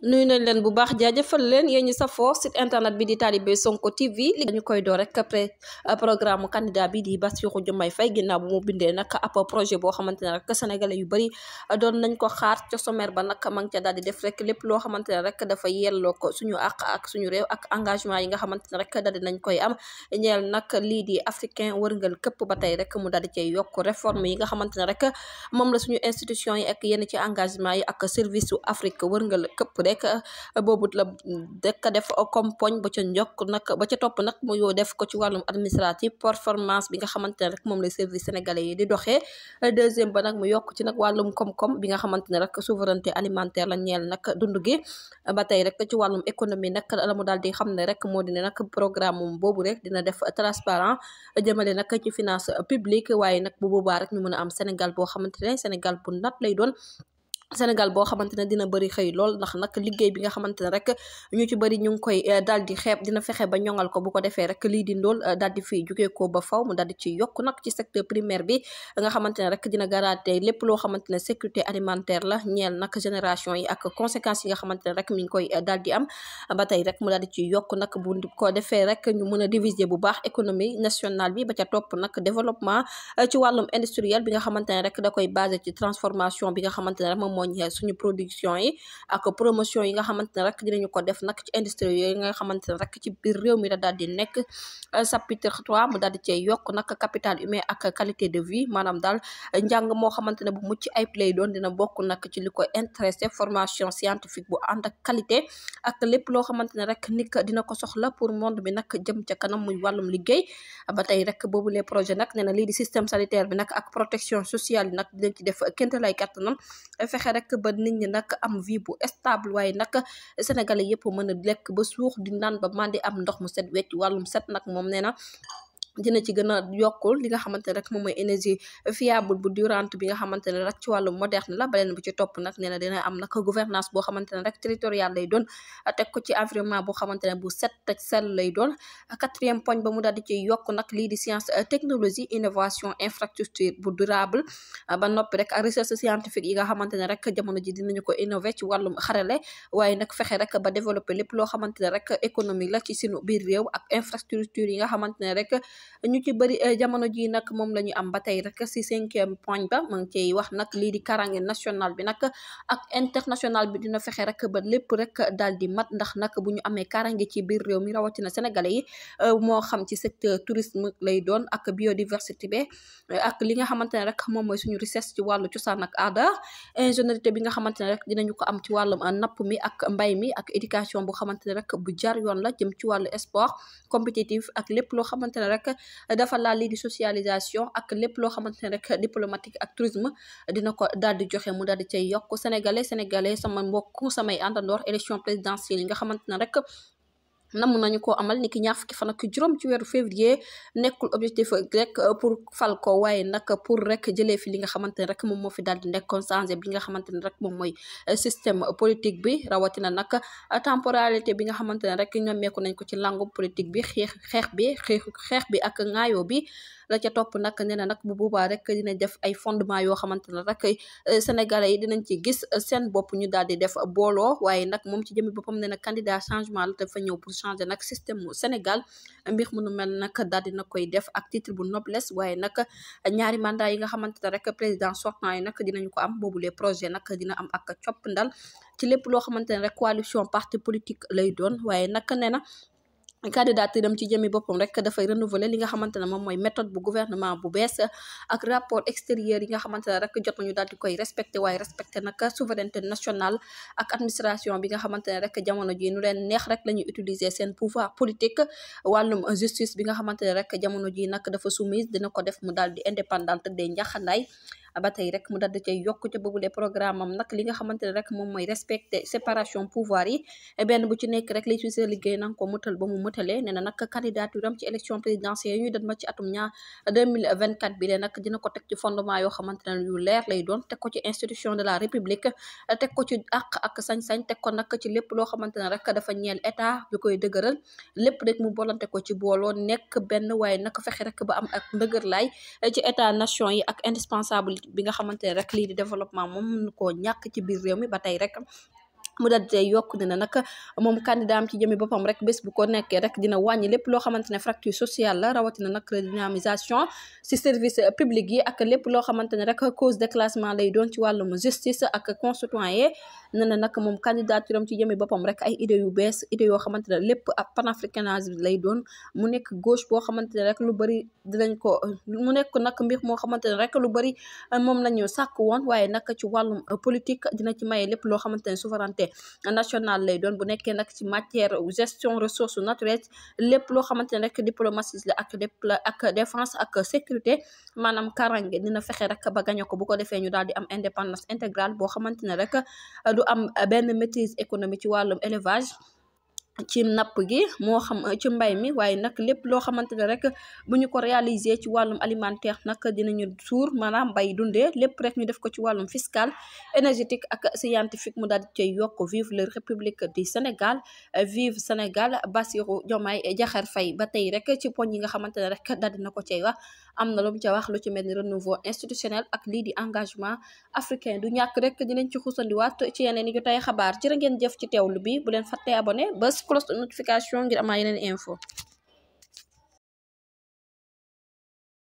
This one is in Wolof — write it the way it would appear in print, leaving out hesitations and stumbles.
nuyu nañ leen bu baax jaajëfal leen yéen ñi safoo site internet bi di Talibé Sonko TV li dañu koy door rek après programme candidat bi di Bassirou Diomaye Faye ginnaaw bu mu bindee nag ab projet boo xamante ne rek sénégalais yu bëri doon nañ ko xaar ca sommaire ba nag ma ngi ca daal di def rek lépp loo xamante ne rek dafa yelloo ko suñu àq ak suñu réew ak engagement yi nga xamante ne rek daal di nañ koy am ñeel nag lii di africain wërngal këpp ba tey rek mu daal di cay yokk réforme yi nga xamante ne rek moom la suñu institution yi ak yenn ci engagement yi ak service su Afrique wërngal këpp rek boobu la dëkk def comme poñ ba ca njokk nag ba ca topp nag mu yoo def ko ci wàllum administratif performance bi nga xamante ne rek moom lay service sénégalais yi di doxee deuxième ba nag mu yokk ci nag wàllum koom-koom bi nga xamante ne rek souveraineté alimentaire la ñeel nag dund gi ba tey rek ci wàllum économie nag la mu daal di xam ne rek moo di ne nag programme moom boobu rek dina def transparent jëmale nag ci finance publique waaye nag bu boobaa rek ñu mën a am Sénégal boo xamante ne Sénégal bu nat lay doon Sénégal boo xamante ne dina bëri xëy lool ndax nag liggéey bi nga xamante ne rek ñu ci bëri ñu ngi koy daal di xeeb dina fexe ba ñoŋal ko bu ko defee rek lii di ndóol daal di fi jugee ko ba faw mu daal di ci yokk nag ci secteur primaire bi nga xamante ne rek dina garantir lépp loo xamante ne sécurité alimentaire la ñeel nag génération yi ak conséquences yi nga xamante ne rek mi ngi koy daal di am ba tey rek mu daal di ci yokk nag bu ko defee rek ñu mën a diviser bu baax économie nationale bi ba ca topp nag développement ci wàllum industriel bi nga xamante ne rek da koy basé ci transformation bi nga xamante ne rek moom suñu production yi ak promotion yi nga xamante ne rek dinañu ko def nag ci industrie yooyu nga xamante ne rek ci biir réew mi la daal di nekk chapitre 3 mu daal di cee yokk nag capital humain ak qualité de vie maanaam daal njàng moo xamante ne bu mucc ayib lay doon dina bokk nag ci li ko intéressé formation scientifique bu ànd ak qualité ak lépp loo xamante ne rek nit dina ko soxla pour monde bi nag jëm ca kanam muy wàllum liggéey ba tey rek boobu les projets nag nee na lii di système sanitaire bi nag ak protection sociale bi nag dinañ ci def kénta lay kattanam fexe rek ba nit ñi nag am vie bu stable waaye nag sénégalais yëpp mën a lekk ba suux di naan ba mandi am ndox mu set wecc wàllum set nag moom nee na dina ci gën a yokkul li nga xamante ne rek moom mooy énergie fiable bu durante bi nga xamante ne rek ci wàllu moderne la beneen bu ci topp nag nee na dina am nag gouvernance boo xamante ne rek territorial lay doon teg ko ci environnement boo xamante ne bu set te sell lay doon quatrième poñ ba mu daal di ci yokk nag lii di science technologie innovation infrastructure bu durable ba noppi rek ak recherche scientifique yi nga xamante ne rek jamono ji dinañu ko innover ci wàllum xarale waaye nag fexe rek ba développer lépp loo xamante ne rek économie la ci sunu biir réew ak infrastructure yi nga xamante ne rek ñu ci bëri jamono ji nag moom la ñu am ba tey rek si cinquième point ba ma ngi ciy wax nag lii di karange national bi nag ak international bi dina fexe rek ba lépp rek daal di mat ndax nag bu ñu amee karange ci biir réew mi rawatina sénégalais yi moo xam ci secteur tourisme lay doon ak biodiversité bi ak li nga xamante ne rek moom mooy suñu richesse ci wàllu cosaan ak aada ingéniosité bi nga xamante ne rek dinañu ko am ci wàllum napp mi ak mbay mi ak éducation bu xamante ne rek bu jar yoon la jëm ci wàllu sport compétitif ak lépp loo xamante ne rek dafa laal lii di socialisation ak lépp loo xamante ne rek diplomatique ak tourisme dina ko daal di joxe mu daal di cay yokk sénégalais sama mbokk samay àndandoor élection présidentielle yi nga xamante ne rek namm nañu ko amal ni ki ñaar fukki fan ak juróom ci weeru février nekkul objectif rek pour fal ko waaye nag pour rek jëlee fi li nga xamante ne rek moom moo fi daal di nekkoon changé bi nga xamante ne rek moom mooy système politique bi rawatina nag temporalité bi nga xamante ne rek ñoom nañ ko ci langue politique bi xeex bi ak ŋaayoo bi la ca topp nag nee na nag bu boobaa rek dina def ay fondement yoo xamante ne rek sénégalais yi dinañ ci gis seen bopp ñu daal di def booloo waaye nag moom ci jëmi boppam nee na candidat changement la dafa ñëw pour changer nag système mu Sénégal mbir mu nu mel nag daal dina koy def ak titre bu noblesse waaye nag ñaari mandat yi nga xamante ne rek président sortant yi nag dinañu ko am boobu les projets nag dina am ak copp ndal ci lépp loo xamante ne rek coalition parti politique lay doon waaye nag nee na candidature am ci jëmi boppam rek dafay renouveler li nga xamante ne moom mooy méthode bu gouvernement bu bees ak rapport extérieur yi nga xamante ne rek jot nañu daal di koy respecté waaye respecté nag souveraineté nationale ak administration bi nga xamante ne rek jamono ji nu leen neex rek la ñuy utiliser seen pouvoir politique wàllum justice bi nga xamante ne rek jamono ji nag dafa soumise dina ko def mu daal di indépendante de njaxandaay ba tey rek mu daal di cay yokk ca boobu les programme am nag li nga xamante ne rek moom mooy respecté séparation pouvoir yi benn bu ci nekk rek li ci sa liggéey nanga ko mutal ba mu mutalee nee na nag candidature am ci élection présidentielle yi ñuy dem ci atum 2024 bi lee nag dina ko teg ci fondement yoo xamante ne yu leer lay doon teg ko ci institution de la république teg ko ci àq ak sañ-sañ teg ko nag ci lépp loo xamante ne rek dafa ñeel état bi koy dëgëral lépp rek mu bolante ko ci booloo nekk benn waaye nag fexe rek ba am ak ndëgër laay ci état nation yi ak indispensable bi nga xamante ne rek lii di développement moom mënu koo ñàkk ci biir réew mi ba tey rek mu daal di yokk dina nag moom candidat am ci jëmi boppam rek bés bu ko nekkee rek dina wàññi lépp loo xamante ne fracture sociale la rawatina nag redynamisation ci service public yi ak lépp loo xamante ne rek cause de classement lay doon ci wàllum justice ak concitoyen ne na nag moom candidature am ci jëmi boppam rek ay idées yu bees idées yoo xamante ne lépp ak panafricanisme lay doon mu nekk gauche boo xamante ne rek lu bëri dinañ ko mu nekk nag mbir moo xamante ne rek lu bëri moom la ñu sàkk woon waaye nag ci wàllum politique dina ci maye lépp loo xamante ne souveraineté nationale lay doon bu nekkee nag ci matière gestion ressources naturelles lépp loo xamante ne rek diplomatie la ak défense ak sécurité maanaam karange dina fexe rek ba gañe ko bu ko defee ñu daal di am indépendance intégrale boo xamante ne rek du am benn maîtrise économique ci wàllum élevage ci napp gi moo xam ci mbay mi waaye nag lépp loo xamante ne rek bu ñu ko réaliser ci wàllum alimentaire nag dinañu suur maanaam mbay dundee lépp rek ñu def ko ci wàllum fiscal énergétique ak scientifique mu daal di cay yokk vive la République du Sénégal vive Sénégal Bassirou Diomaye Diakhar Faye ba tey rek ci poñ yi nga xamante ne rek daal dina ko cay wax am na lu mu ca wax lu ci mel ni renouveau institutionnel ak lii di engagement africain du ñàkk rek dinañ ci xusandiwaat ci yeneen i jotay xabaar jërë ngeen jëf ci teewlu bi bu leen fàttee abonné ba cloche de notification ngir amaa yeneen info